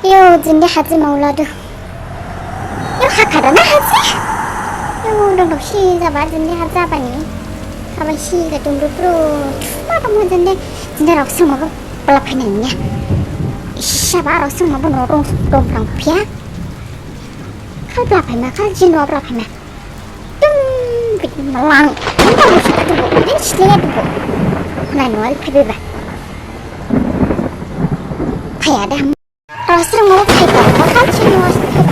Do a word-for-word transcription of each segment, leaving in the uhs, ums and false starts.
Yo, jinde haji mauladu. Yo, hakhada na haji. Yo, dong dong si jaba jinde haji bani. Kaba si ga dum dum bro. Ma dong jinde, jinde rok sung ma bo bla phainai niya. Saba rok sung ma bo no dong dong phrang phiya. Khal bla phaima, khal jin wa bla phaima. Dum bit malang. Dum dum si dum dum. Jin si le dum dum. Nai no al phaiba. Phaya da. Rosrung mau phaiba, bakal sini mau phaiba.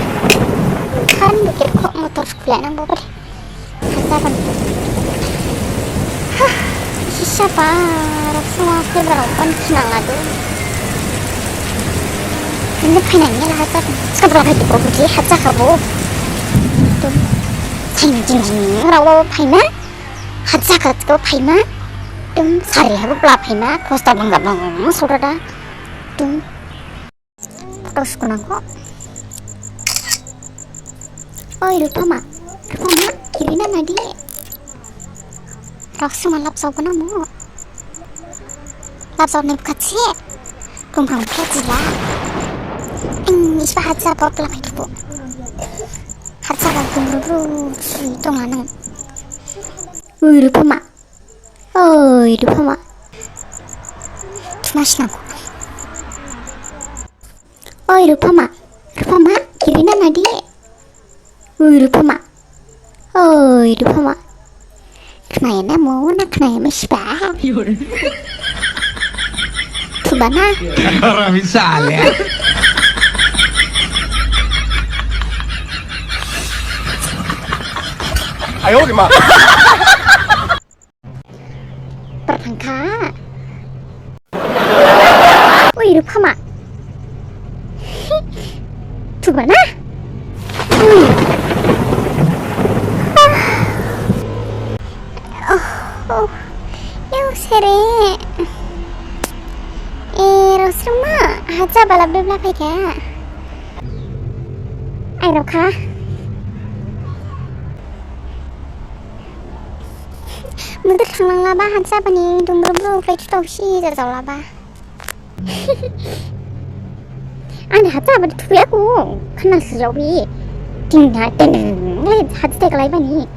Kan dikit kok motor sekolah nang bawa deh. Kata kan. Hah, sisa pa, rosrung mau phaiba, rokon kinang adu. Ini phainai niya lah, kata. Sekarang lagi kok pergi, haja kabu. Dum. Jing jing jing, rawa phaima. Haja kata kau phaima. Dum, sari habu bla phaima. Kosta bangga bang, saudara. Dum. Photo sukunang kho. Oi, Rupama. Rupama, kirina nadi. Rok suma lap sau kena mo. Lap sau ne buka ce. Kumpang buka cila. Eng, ispa haja bot lap itu bu. Haja kan kumpang bro, si tong lanang. Oi, Rupama. Oi, Rupama. Tunas nangko. Oi, Rupama. Rupama, kirina nadi. Oi, Rupama. Oi, Rupama. Khnaya na mo na khnaya ma siba. Thuba na. Orang misal ya. Ayo, Rima. Pertangka. Ui, Rupama. Thuba na? Ui. Ah. Oh, oh. Yo, sere. Eh, Rosruma, haja balap debla phaikha. Ai, Rokha. Mudur thanglanglaba, haja bani dumbrubru, khlai thuthaosi jajaolaba. Ani haja bani thuya ko, khana sijaobi. Ding ha, ding, le, haja teklai bani.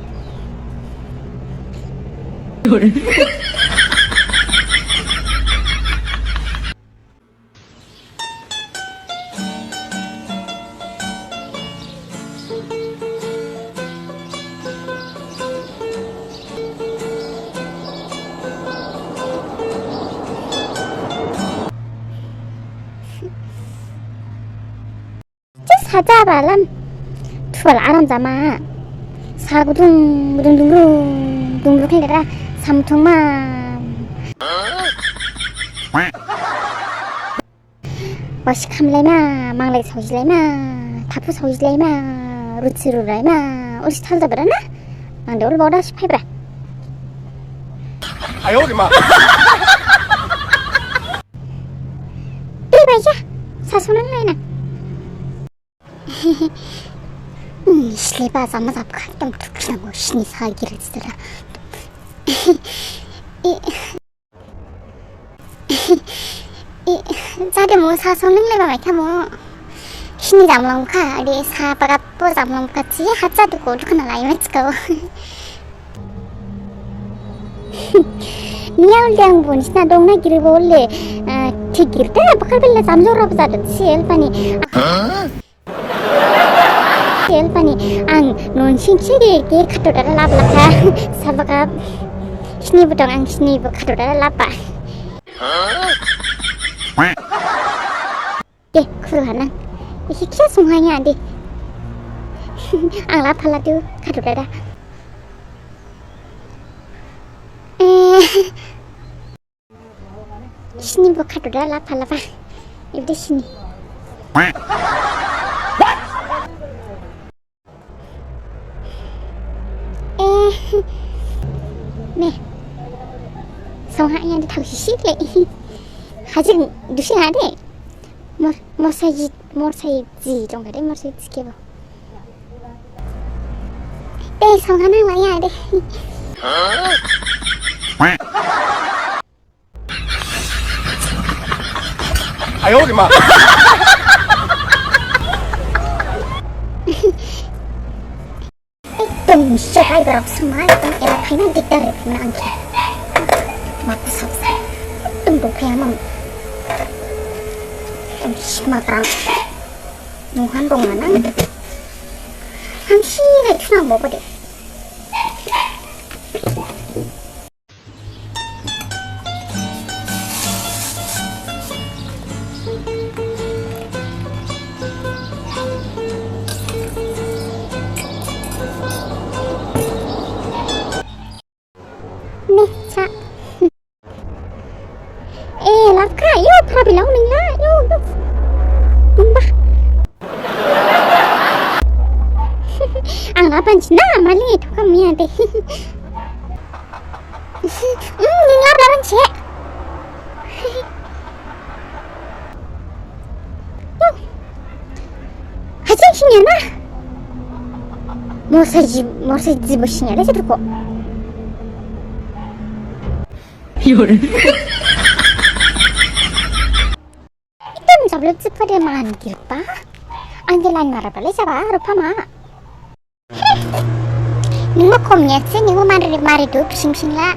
Just haja balam. Thual aram jama. Sa gudung, gudung dungrung, dungrung khailera. Samthung ma. Wasi khamlaima, manglai saojilaima, thaphu saojilaima, ruthi rulaima, ulsi thal jabra na? Ang de ul bawda si phaibra. Ayo, Rima. Dei baija, sasonang laina. Ni sleba jama jabkha, ekdom thukhi nango, sini sa giri sira. Jade mo sa song ning leba mai kha mo. Sini jamlong kha, ade sa pagat po jamlong kha si, haja duko dukana lai mats kau. Niya ul dang bon sina dong na giri bo le, ah, thik giri ta, bakal bela jamjor rap jadu si el pani. Kel pani ang non sing sing ke ke khato dada lap lakha. Sabakap sini butong ang sini bu khato dada lap pa. Ke khuru hanang. Isi kisa sunghanya de. Ang lap phala tu khato dada. Eh. Sini bo khato da lap phala ba. Ibde sini. Eh. Ne. Song ha yang de thau sisi le. Hajing dusi ha de. Mor, mor saji, mor saji dong ka de, mor saji ke bo. De, song ha nang la ya de. Ayo, Rima. Ai, berap semai, kan era kaina dikdar ya, mana angki. Mata sabsa. Tung bokhe amang. Am sima kerang. Muhan dong mana? Hamsi lai tunang bobo de. Nih, sa. Eh, laka, yo, prabi lau ning la, yo, yo. Tumba. Ang laban cina, mali, tukang mia deh. Hmm, ning lab laban cek. Hajang sinya na. Morsaji, morsaji bosinya le jatuh kok. Yur. Item jablet jipa de man kirpa. Angge line mara bale jaba, Rupama. Ningbo khom nyetse, ningbo mari, mari du, bising bising la.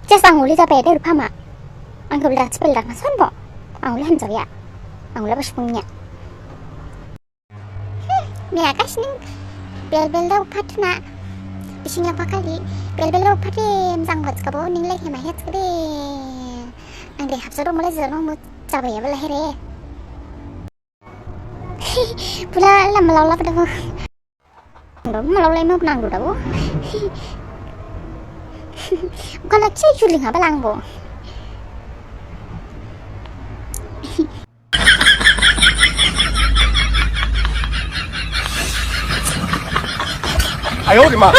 Just ang uli jabe de Rupama. Ang uli dak spell dak nasan bo. Ang uli hamjaoya. Ang uli bas punya. Miya kasning bel bel dau phatna. Bisingya pakali bel bel dau phate mjang bats kabo ning lek hema het kade. Ang de hapsa do mole jano mu jabaya bela here. Pula lam lau lap dabo. Dabo malau lai mau nang dabo. Kala che juling apa lang bo. Ayo, di ma.